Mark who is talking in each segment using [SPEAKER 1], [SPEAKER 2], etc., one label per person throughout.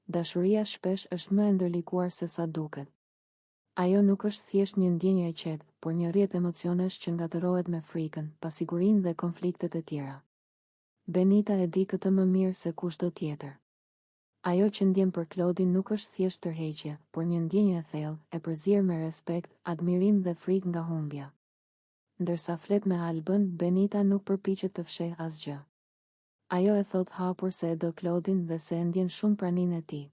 [SPEAKER 1] Dashuria shpesh është më e ndërlikuar se sa duket. Ajo nuk është thjesht një ndjenjë e qetë, por një rrjet emocionesh që ngatërrohet me frikën, pasigurinë dhe konfliktet e tjera. Benita e di këtë më mirë se kushdo tjetër. Ajo që ndjen për Klodin nuk është thjesht tërheqje, por një ndjenjë e thellë, e përzier me respekt, admirim dhe frikë nga humbja. Ndërsa flet me Albën, Benita nuk përpiqet të fshehë asgjë. Ajo e thotë hapur se e do Klodin dhe se e ndjen shumë praninë e tij.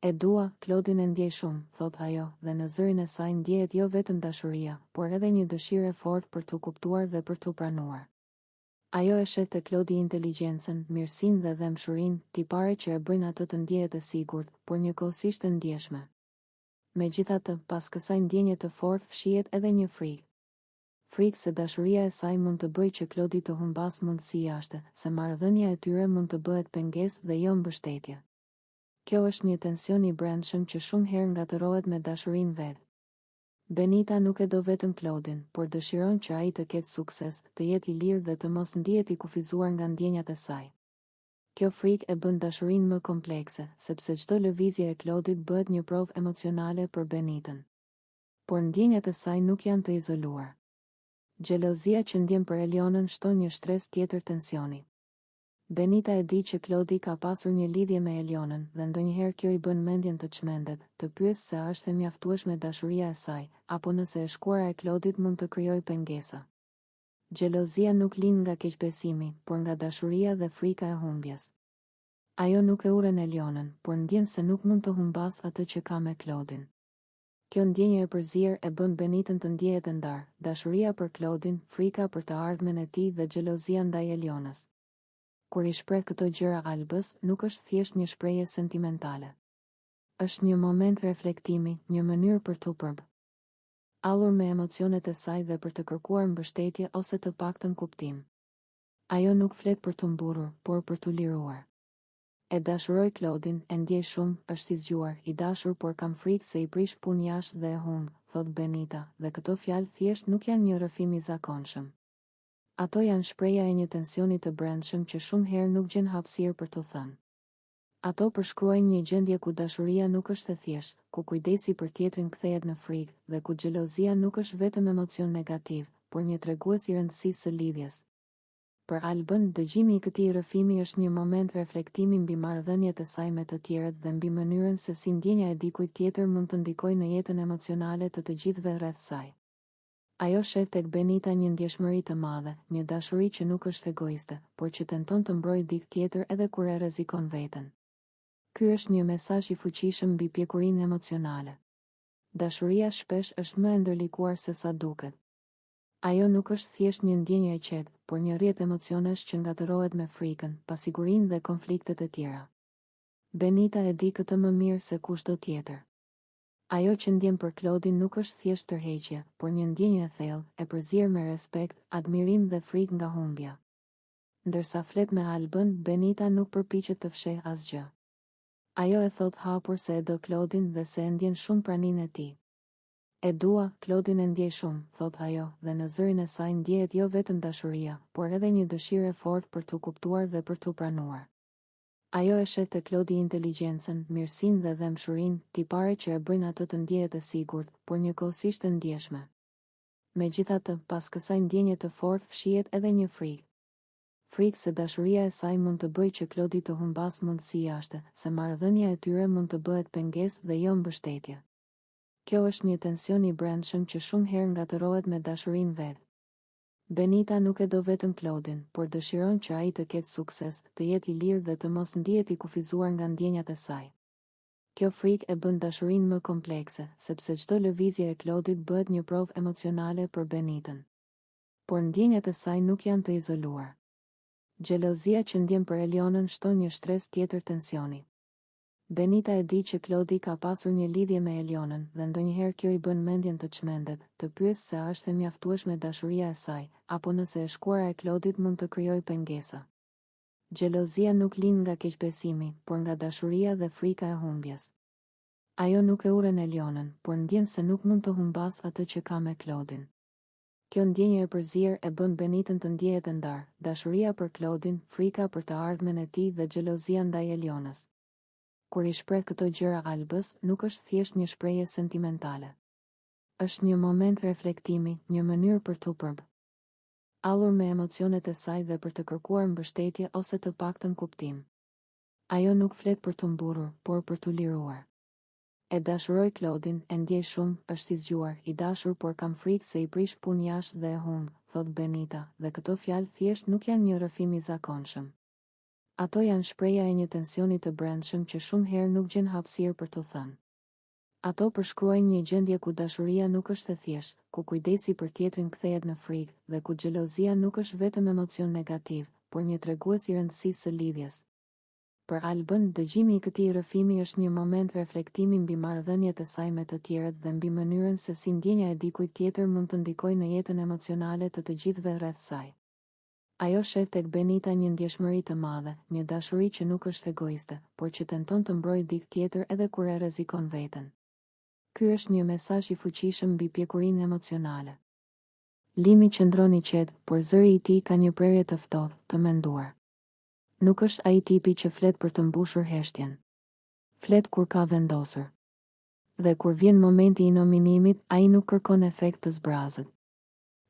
[SPEAKER 1] E dua, Klodin e ndjej shumë, thotë ajo, dhe në zërin e saj ndjehet jo vetëm dashuria, por edhe një dëshirë e fortë për t'u kuptuar dhe për t'u pranuar. Ajo e sheh te Klodi inteligjencën, mirësinë dhe dhembshurinë, tipare që e bëjnë atë të ndjehet e sigurt, por njëkohësisht e ndjeshme. Megjithatë, pas kësaj ndjenje të fortë fshihet edhe një frikë. Frikë se dashuria e saj mund të bëjë që Klodi të humbasë mundësi jashtë, se marrëdhënia e tyre mund të bëhet pengesë dhe jo mbështetje. Kjo është një tension i brendshëm që shumë herë ngatërrohet me dashurinë vetë. Benita nuk e do vetëm Klodin, por dëshiron që ai të ketë sukses, të jetë i lirë dhe të mos ndihet i kufizuar nga ndjenjat e saj. Kjo frikë e bën dashurinë më komplekse, sepse çdo lëvizje e Klodit bëhet një provë emocionale për Benitën. Por ndjenjat e saj nuk janë të izoluar. Xhelozia që ndjen për Elionën shton një shtresë tjetër tensioni. Benita e di që Klodi ka pasur një lidhje me Elionën dhe ndonjëherë kjo i bën mendjen të çmendet, të pyesë se a është e mjaftueshme dashuria e saj, apo nëse e shkuara e Klodit mund të krijojë pengesa. Xhelozia nuk lind nga keqbesimi, por nga dashuria dhe frika e humbjes. Ajo nuk e urren Elionën, por ndjen se nuk mund të humbasë atë që ka me Klodin. Kjo ndjenjë e përzier e bën Benitën të ndjehet e ndarë, dashuria për Klodin, frika për të ardhmen e tij dhe xhelozia ndaj Elionës. Kur i shpreh këto gjëra Albës, nuk është thjesht një shprehje sentimentale. Është një moment reflektimi, një mënyrë për t'u përballur me emocionet e saj dhe për të kërkuar mbështetje ose të paktën kuptim. Ajo nuk flet për t'u mburrur, por për t'u liruar. E dashuroj Klodin, e ndjej shumë, është i zgjuar, i dashur por kam frikë se i prish punë jashtë dhe e humb, thotë Benita, dhe këto fjalë thjesht nuk janë një rrëfim i zakonshëm. Ato janë shprehja e një tensioni të brendshëm që shumë herë nuk gjen hapësirë për t'u thënë. Ato përshkruajnë një gjendje ku dashuria nuk është e thjeshtë, ku kujdesi për tjetrin kthehet në frikë, dhe ku xhelozia nuk është vetëm emocion negativ, por një tregues i rëndësisë së lidhjes. Për Albën, dëgjimi i këtij rrëfimi është një moment reflektimi mbi marrëdhëniet e saj me të tjerët dhe mbi mënyrën se si ndjenja e dikujt tjetër mund të ndikojë në jetën emocionale të të gjithëve rreth saj. Ajo sheh tek Benita një ndjeshmëri të madhe, një dashuri që nuk është egoiste, por që tenton të mbrojë dikë tjetër edhe kur e rrezikon veten. Ky është një mesazh i fuqishëm mbi pjekurinë emocionale. Dashuria shpesh është më e ndërlikuar se sa duket. Ajo nuk është thjesht një ndjenjë e qetë, por një rrjet emocionesh që ngatërrohet me frikën, pasigurinë dhe konfliktet e tjera. Benita e di këtë më mirë se kushdo tjetër. Ajo që ndjen për Klodin nuk është thjesht tërheqje, por një ndjenjë e thellë, e përzier me respekt, admirim dhe frikë nga humbja. Ndërsa flet me Albën, Benita nuk përpiqet të fshehë asgjë. Ajo e thotë hapur se e do Klodin dhe se e ndjen shumë praninë e tij. E dua, Klodin e ndjej shumë, thotë ajo, dhe në zërin e saj ndjehet jo vetëm dashuria, por edhe një dëshirë e fortë për t'u kuptuar dhe për t'u pranuar. Ajo e sheh te Klodi inteligjencën, mirësinë dhe dhembshurinë, tipare që e bëjnë atë të ndjehet e sigurt, por njëkohësisht e ndjeshme. Megjithatë, pas kësaj ndjenje të fortë fshihet edhe një frikë. Frikë se dashuria e saj mund të bëjë që Klodi të humbasë mundësi jashtë, se marrëdhënia e tyre mund të bëhet pengesë dhe jo mbështetje. Kjo është një tension i brendshëm që shumë herë ngatërrohet me dashurinë vetë. Benita nuk e do vetëm Klodin, por dëshiron që ai të ketë sukses, të jetë i lirë dhe të mos ndihet i kufizuar nga ndjenjat e saj. Kjo frikë e bën dashurinë më komplekse, sepse çdo lëvizje e Klodit bëhet një provë emocionale për Benitën. Por ndjenjat e saj nuk janë të izoluar. Xhelozia që ndjen për Elionën shton një shtresë tjetër tensioni. Benita e di që Klodi ka pasur një lidhje me Elionën dhe ndonjëherë kjo i bën mendjen të çmendet, të pyesë se a është e mjaftueshme dashuria e saj, apo nëse e shkuara e Klodit mund të krijojë pengesa. Xhelozia nuk lind nga keqbesimi, por nga dashuria dhe frika e humbjes. Ajo nuk e urren Elionën, por ndjen se nuk mund të humbasë atë që ka me Klodin. Kjo ndjenjë e përzier e bën Benitën të ndjehet e ndarë, dashuria për Klodin, frika për të ardhmen e tij dhe xhelozia ndaj Elionës. Kur i shpreh këto gjëra Albës, nuk është thjesht një shprehje sentimentale. Është një moment reflektimi, një mënyrë për t'u përballur me emocionet e saj dhe për të kërkuar mbështetje ose të paktën kuptim. Ajo nuk flet për t'u mburrur, por për t'u liruar. E dashuroj Klodin, e ndjej shumë, është i zgjuar, i dashur por kam frikë se i prish punë jashtë dhe e humb, thotë Benita, dhe këto fjalë thjesht nuk janë një rrëfim i zakonshëm. Ato janë shprehja e një tensioni të brendshëm që shumë herë nuk gjen hapësirë për t'u thënë. Ato përshkruajnë një gjendje ku dashuria nuk është e thjeshtë, ku kujdesi për tjetrin kthehet në frikë, dhe ku xhelozia nuk është vetëm emocion negativ, por një tregues i rëndësisë së lidhjes. Për Albën, dëgjimi i këtij rrëfimi është një moment reflektimi mbi marrëdhëniet e saj me të tjerët dhe mbi mënyrën se si ndjenja e dikujt tjetër mund të ndikojë në jetën emocionale të të gjithëve rreth saj. Ajo sheh tek Benita një ndjeshmëri të madhe, një dashuri që nuk është egoiste, por që tenton të mbrojë dikë tjetër edhe kur e rrezikon veten. Ky është një mesazh i fuqishëm mbi pjekurinë emocionale. Limi qëndron i qetë, por zëri i tij ka një prerje të ftohtë, të menduar. Nuk është ai tipi që flet për të mbushur heshtjen. Flet kur ka vendosur. Dhe kur vjen momenti i nominimit, ai nuk kërkon efekt të zbrazët.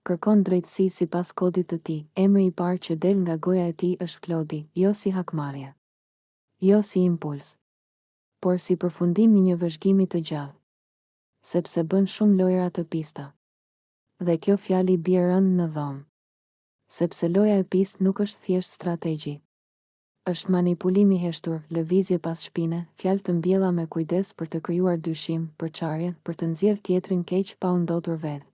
[SPEAKER 1] Kërkon drejtësi sipas kodit të tij, emri i parë që del nga goja e tij është Klodi, jo si hakmarrje. Jo si impuls. Por si përfundim i një vëzhgimi të gjatë. Sepse bën shumë lojëra të pista. Dhe kjo fjali bie rëndë në dhomë. Sepse loja e pistë nuk është thjesht strategji. Është manipulim i heshtur, lëvizje pas shpine, fjalë të mbjella me kujdes për të krijuar dyshim, përçarje, për të nxjerrë tjetrin keq pa u ndotur vetë.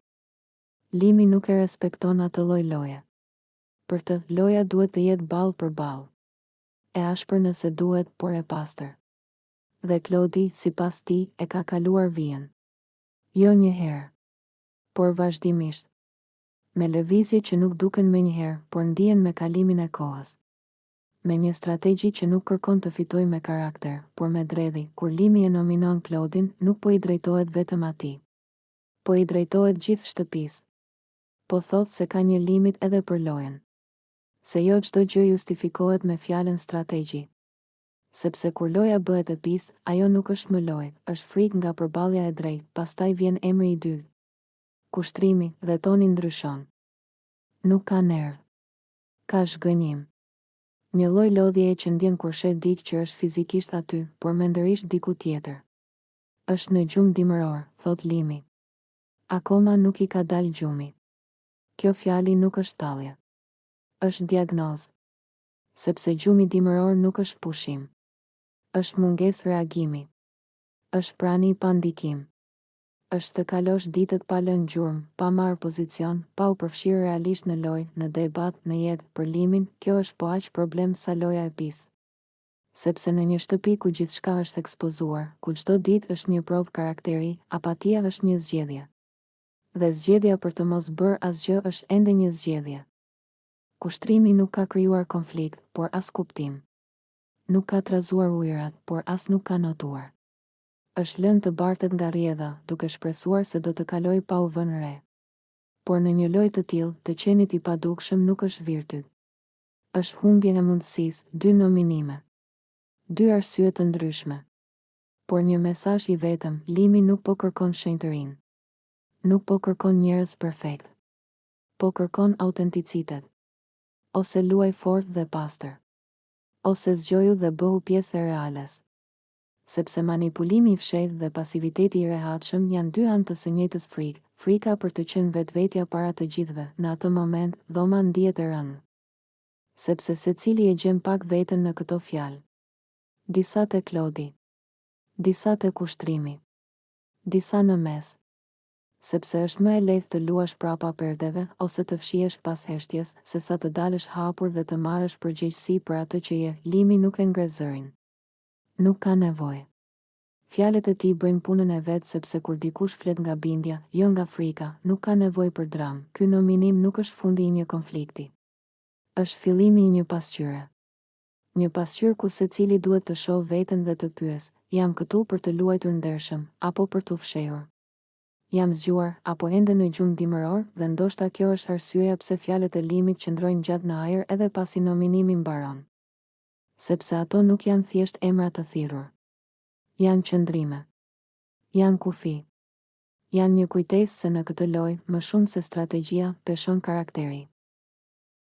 [SPEAKER 1] Limi nuk e respekton atë lloj loje. Për të, loja duhet të jetë ballë për ballë. E ashpër nëse duhet, por e pastër. Dhe Klodi, sipas tij, e ka kaluar vijën. Jo një herë. Por vazhdimisht. Me lëvizje që nuk duken menjëherë, por ndihen me kalimin e kohës. Me një strategji që nuk kërkon të fitojë me karakter, por me dredhi, kur Limi e nominon Klodin, nuk po i drejtohet vetëm atij. Po i drejtohet gjithë shtëpisë. Po thotë se ka një limit edhe për lojën. Se jo çdo gjë justifikohet me fjalën strategji. Sepse kur loja bëhet e pistë, ajo nuk është më lojë, është frikë nga përballja e drejtë, pastaj vjen emri i dytë. Kushtrimi, dhe toni ndryshon. Nuk ka nerv. Ka zhgënjim. Një lloj lodhjeje që ndjen kur sheh dikë që është fizikisht aty, por mendërisht diku tjetër. Është në gjumë dimëror, thotë Limi. Akoma nuk i ka dalë gjumi. Kjo fjali nuk është tallje. Është diagnozë. Sepse gjumi dimëror nuk është pushim. Është mungesë reagimi. Është prani pa ndikim. Është të kalosh ditët pa lënë gjurmë, pa marrë pozicion, pa u përfshirë realisht në lojë, në debat, në jetë, për Limin, kjo është po aq problem sa loja e pistë. Sepse në një shtëpi ku gjithçka është ekspozuar, ku çdo ditë është një provë karakteri, apatia është një zgjedhje. Dhe zgjedhja për të mos bërë asgjë është ende një zgjedhje. Kushtrimi nuk ka krijuar konflikt, por as kuptim. Nuk ka trazuar ujërat, por as nuk ka notuar. Është lënë të bartet nga rrjedha, duke shpresuar se do të kalojë pa u vënë re. Por në një lojë të tillë, të qenit i padukshëm nuk është virtyt. Është humbje e mundësisë, dy nominime. Dy arsye të ndryshme. Por një mesazh i vetëm, Limi nuk po kërkon shenjtërinë. Nuk po kërkon njerëz perfekt. Po kërkon autenticitet. Ose luaj fort dhe pastër. Ose zgjoju dhe bëhu pjesë e reales. Sepse manipulimi i fshehtë dhe pasiviteti i rehatshëm janë dy anë të së njëjtës frikë, frika për të qenë vetvetja para të gjithëve, në atë moment, dhoma ndihet e rëndë. Sepse secili e gjen pak veten në këto fjalë. Disa te Klodi. Disa te Kushtrimi. Disa në mes. Sepse është më e lehtë të luash prapa perdeve, ose të fshihesh pas heshtjes, sesa të dalësh hapur dhe të marrësh përgjegjësi për atë që je, Limi nuk e ngre zërin. Nuk ka nevojë. Fjalët e tij bëjnë punën e vet sepse kur dikush flet nga bindja, jo nga frika, nuk ka nevojë për dramë. Ky nominim nuk është fundi i një konflikti. Është fillimi i një pasqyre. Një pasqyrë ku secili duhet të shohë veten dhe të pyesë, jam këtu për të luajtur ndershëm, apo për t'u fshehur? Jam zgjuar, apo ende në gjumë dimëror, dhe ndoshta kjo është arsyeja pse fjalët e Limit qëndrojnë gjatë në ajër edhe pasi nominimi mbaron. Sepse ato nuk janë thjesht emra të thirrur. Janë qëndrime. Janë kufij. Janë një kujtesë se në këtë lojë, më shumë se strategjia, peshon karakteri.